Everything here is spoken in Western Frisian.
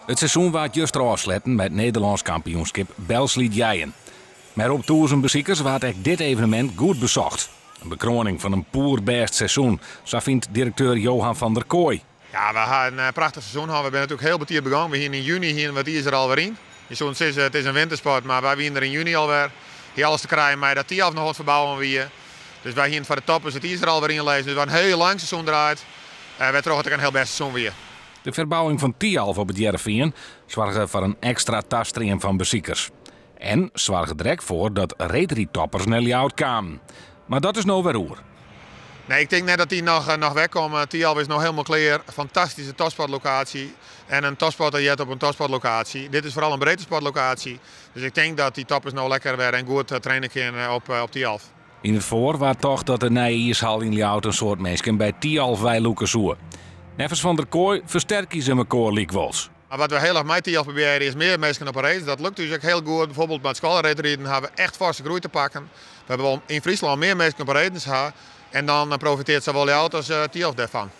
It seizoen waard juster ôfsletten mei it Nederlânsk kampioenskip belslydjeien. Mei rom 1000 besikers waard ek dit evenemint goed besocht. In bekroaning fan in poerbêst seizoen, sa fynt direkteur Johan van der Kooi. Ja, we ha in prachtich seizoen hân. We binne natuerlik hiel betiid begûn. We hiene yn juny hiene we it iis der alwer yn. Je soene sizze it is in wintersport, mar wy wiene der yn juny alwer. Hie alles te krijen mei dat Thialf noch oan it ferbouwen wie. Dus wy hiene foar de toppers it iis der alwer yn lizzen. Dus we ha in hiel lang seizoen draaid, wêrtroch it ek in hiel bêst seizoen wie. De ferbouwing fan Thialf op It Hearrenfean soarge foar in ekstra tastream fan besikers. En soarge der ek foar dat reedrydtoppers nei Ljouwert kamen. Mar dat is no wer oer. Nee, ik tink net dat dy noch, noch werkomme. Thialf is no hielendal klear. Fantastyske topsportlokaasje. En in topsporter heart op in topsportlokaasje. Dit is foaral in breedtesportlokaasje. Dus ik tink dat dy toppers no lekker wer en goed traine kinne op, op Thialf. Yn it foar waard tocht dat de nije iishal yn Ljouwert in soad minsken by Thialf weilûke soe. Neffens Van der Kooi fersterkje se mekoar lykwols. Mar wat we hiel erch mei Thialf probearje is mear minsken op 'e redens. Dat lukt ús ek hiel goed. Bijvoorbeeld mei it skoalreedriden ha we echt forse groei te pakken. We wolle yn Fryslân mear minsken op 'e redens ha. En dan profiteart sawol Ljouwert as Thialf dêrfan.